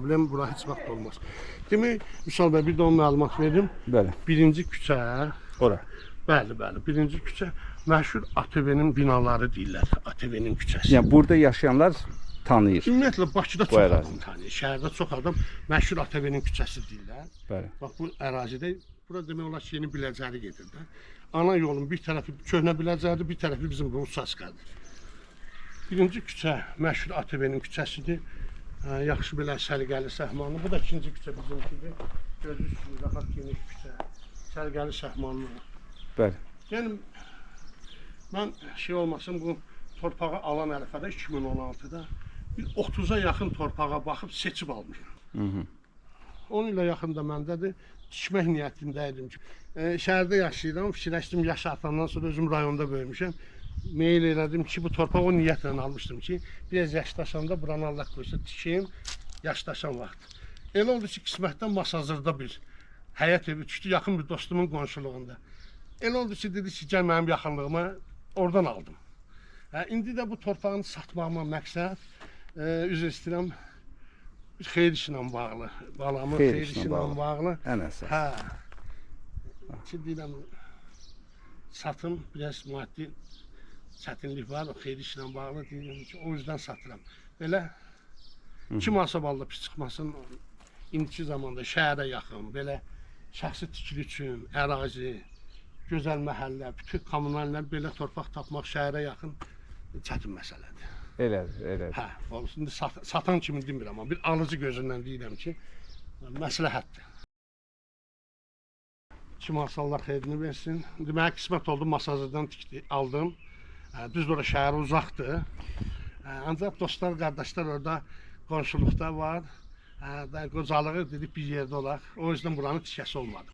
Problem bura heç vaxt olmaz. Demək, Vüsal bəy, bir də o məlumat verim. Bəli. Birinci küçə, Ora. Bəli, bəli, birinci küçə məşhur ATV-nin binaları deyirlər, ATV-nin küçəsi. Yəni burada yaşayanlar tanıyır. Ümumiyyətlə Bakıda Bu çox ərazi. adam tanıyır. Şəhərdə çox adam məşhur ATV-nin küçəsi deyirlər. Bəli. Bax bu ərazidə bura demək olar ki, yeni Biləcəri gedir də. Ana yolun bir tərəfi köhnə Biləcəridir, bir tərəfi bizim bu uçastkadır. Birinci küçə məşhur ATV-nin küçəsidir. Hə, yaxşı belə səliqəli səhmanlı. Bu da ikinci küçə bizimkidir. Gördüyünüz kimi rahat geniş küçə. Səliqəli səhmanlı. Bəli. Yəni mən şey olmasın bu torpağı alan ərəfədə 2016-da bir 30-a yaxın torpağa baxıb seçib almışam. Hı -hı. 10 ilə yaxın da məndədir. Tikmək niyyətində idim ki, şəhərdə yaşayıram, fikirləşdim yaş artandan sonra özüm rayonda böyümüşəm. Meyl elədim ki, bu torpağı o niyyətlə almışdım ki, biraz yaşlaşanda buranı Allah qoysa tikim, yaşlaşan vaxt. Elə oldu ki, qismətdən Masazırda bir həyət evi düşdü, yaxın bir dostumun qonşuluğunda. Elə oldu ki, dedi ki, gəl mənim yaxınlığıma, oradan aldım. Hə, indi də bu torpağını satmağıma məqsəd, üzr istəyirəm, bir xeyir işlə bağlı, balamın Xeyir xeyir, işlə işlə bağlı. bağlı. Ən əsas. Hə. Ki deyirəm, satım, biraz maddi çətinlik var, o xeyir işlə bağlı deyirəm ki, o yüzden satıram. Belə kim alsa balda pis çıxmasın, indiki zamanda şəhərə yaxın, belə şəxsi tikili üçün ərazi, gözəl məhəllə, bütün kommunallar belə torpaq tapmaq şəhərə yaxın çətin məsələdir. Elədir, elədir. Hə, olsun. İndi satan kimi demirəm, amma bir alıcı gözündən deyirəm ki, məsləhətdir. Kim alsa Allah xeyrini versin. İndi mənə qismət oldu, Masazırdan tikdi, aldım. Hə, düzdür, ora şəhərə uzaqdır. Hə, ancaq dostlar, qardaşlar orada qonşuluqda var. Hə, da qocalığı dedik bir yerdə olaq. O yüzden buranın tikəsi olmadı.